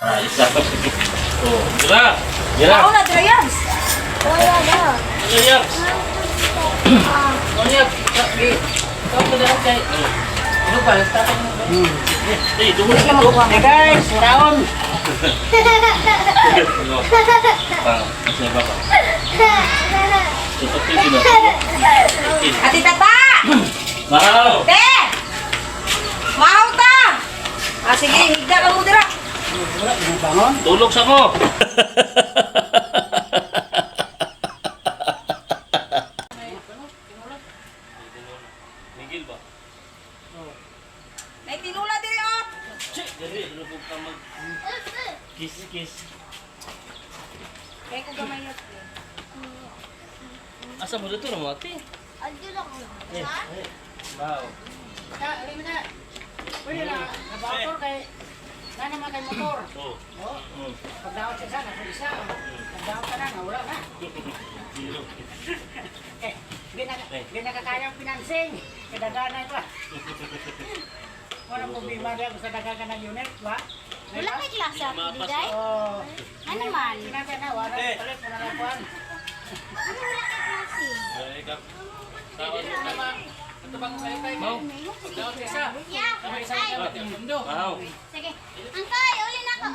Ah, isa. Oh, dira. Dira. Ako na, Drayams. Wala na. Ano yan? Ano yan? Ikaw pa dahil kay... Ano ba? Nagtatag mo ba? Eh, dumulog na mo. Hey guys, raon. Ano? Ah, kasi ba ka? Tutok yun na. Ate Tata! Mahal! Te! Mahaw ta! Ah, sige, higda ka mo dira. Wala, bangon. Tulog sa ko! Miguel ba? May tinula diri oh. Dili, lubog ka mag... Kiss, kiss. Kay ko gamay yun. Asa mo dito na mo, ate? Adyo na ko. Eh, eh. Wow. Ta, alin na. Pwede na, nabator kay na naman kay motor. Oh. Oh, pagdaot siya sana, sa isa. Pagdaot ka na, nga, wala na. Eh, di na kakayang financing. Kadagana ito. Wala problema diya, basta dagan ka ng unit, ba? Wala kay klase ako, Diday. Oh, Ano man? Sinabi na, wala Eh. palit, wala na kuwan. Ano wala kay klase? Eh, ikaw. Mau. Yeah. Ay, Wow. sige. Angkay, uli na ako.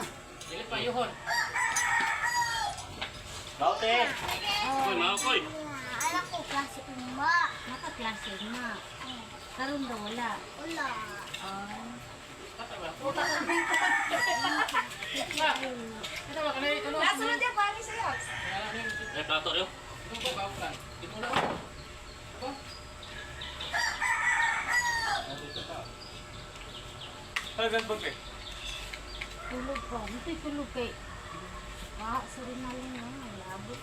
Mau, te. Sige. Koy, mau, koy. Alam ko, klase uma. Nakaklase na. Karon daw wala. Wala. Ah. Nasunod yan, pare sa Yaks. Eh, plato yun. Tulog pa. Ito'y tulog kay. Ah, sorry na lang na. Labot.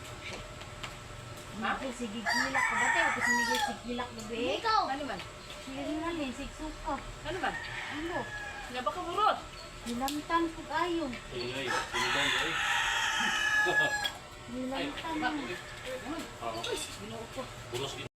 Ha? Sige, gilak ka ba tayo? Kasi migil sig gilak gabi. Ikaw. Ano man? Sige na lang, sig suka. Ano man? Ano? Nga ba ka murot? Nilamtan pug ayo. Ingay, sinigang, eh. Nilamtan. Puros.